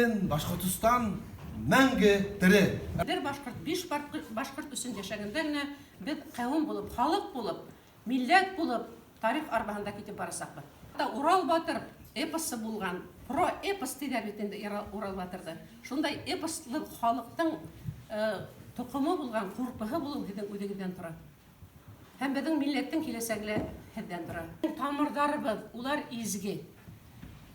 телен, Башҡортостан мәңге тере! Бер башҡорт, биш башҡорт өсөн йәшәгәндә генә беҙ ҡәүем булып, халыҡ булып, милләт булып тарих арбаһында китеп барасаҡбыҙ. Хатта Урал батыр эпосы булған, про эпос тиҙәр бит инде Урал батырҙы. Шундай эпослы халыҡтың тоҡомо булған, ҡурпыһы булыу һеҙҙең үҙегеҙҙән тора. Һәм беҙҙең милләттең киләсәге лә һеҙҙән тора. Тамырҙарыбыҙ, улар изге.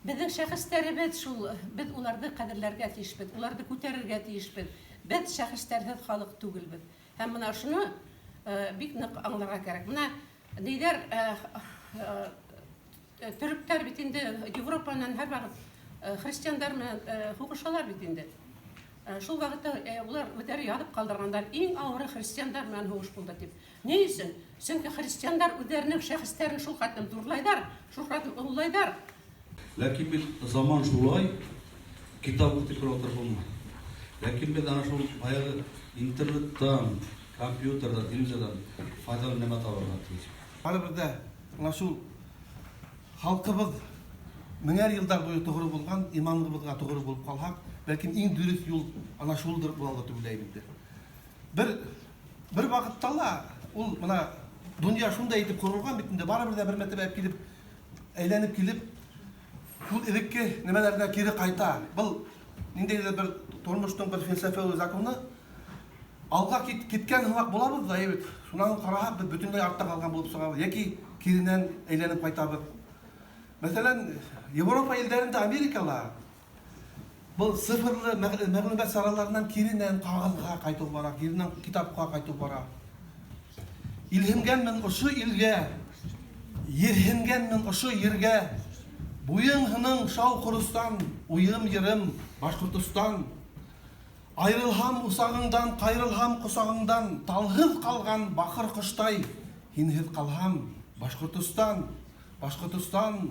Беҙҙең шәхестәребеҙ шул, беҙ уларҙы ҡәҙерләргә тейешбеҙ, уларҙы күтәрергә тейешбеҙ. Беҙ шәхестәрһеҙ халыҡ түгелбеҙ. Һәм бына шуны бик ныҡ аңларға кәрәк. Бына ниҙәр төрөктәр бит инде Европа менән һәрваҡыт христиандар менән һуғышалар бит инде. Шул ваҡытта улар үҙҙәре яҙып ҡалдырғандар, иң ауыры христиандар менән һуғыш булды тип. Ни өсөн? Сөнки христиандар үҙҙәренең шәхестәрен шул хәтлем ҙурлайҙар, шул хәтлем ололайҙар. Ләкин бит заман шулай, китап уҡып тик ултырып булмай. Ләкин беҙ ана шул баяғы интернеттан, компьютерҙан, телевизорҙан файҙалы нәмә табырға тейеш. Барыбер ҙә ана шул халҡыбыҙ меңәр йылдар буйы тоғро булған иманыбыҙға тоғро булып ҡалһаҡ, бәлкем иң дөрөҫ юл ана шулдыр була тип уйлайым инде. Бер бер ваҡытта ла ул бына донъя шундай итеп ҡоролған бит инде, барыбер ҙә бер мәртәбә килеп әйләнеп килеп шул элекке нәмәләренә кире ҡайта. Был ниндәйҙер бер тормоштоң бер фәлсәфәүи законы. Алға киткән һымаҡ булабыҙ ҙа, бит. Шунан ҡараһаҡ, беҙ бөтөнләй артта ҡалған булып сығабыҙ йәки киренән әйләнеп ҡайтабыҙ. Мәҫәлән, Европа илдәрендә, Америкала был цифрлы мәғлүмәт сараларынан киренән ҡағыҙға ҡайтыу бара, киренән китапҡа ҡайтыу бара. Илһенгәнмен ошо илгә, ерһенгәнмен ошо ергә, буйың һының шау ҡоростан, уйым йырым Башҡортостан. Айырылһам усағыңдан, ҡайырылһам ҡосағыңдан, талһыҙ ҡалған баҡыр ҡоштай, һинһеҙ ҡалһам, Башҡортостан, Башҡортостан,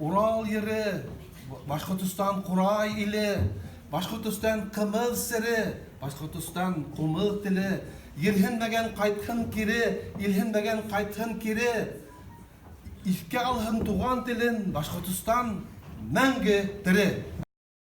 Урал ере, Башҡортостан ҡурай иле, Башҡортостан ҡымыҙ сере, Башҡортостан ҡумыҙ теле, ерһенмәгән ҡайтһын кире, илһенмәгән ҡайтһын кире, иҫкә алһын туған телен, Башҡортостан мәңге тере.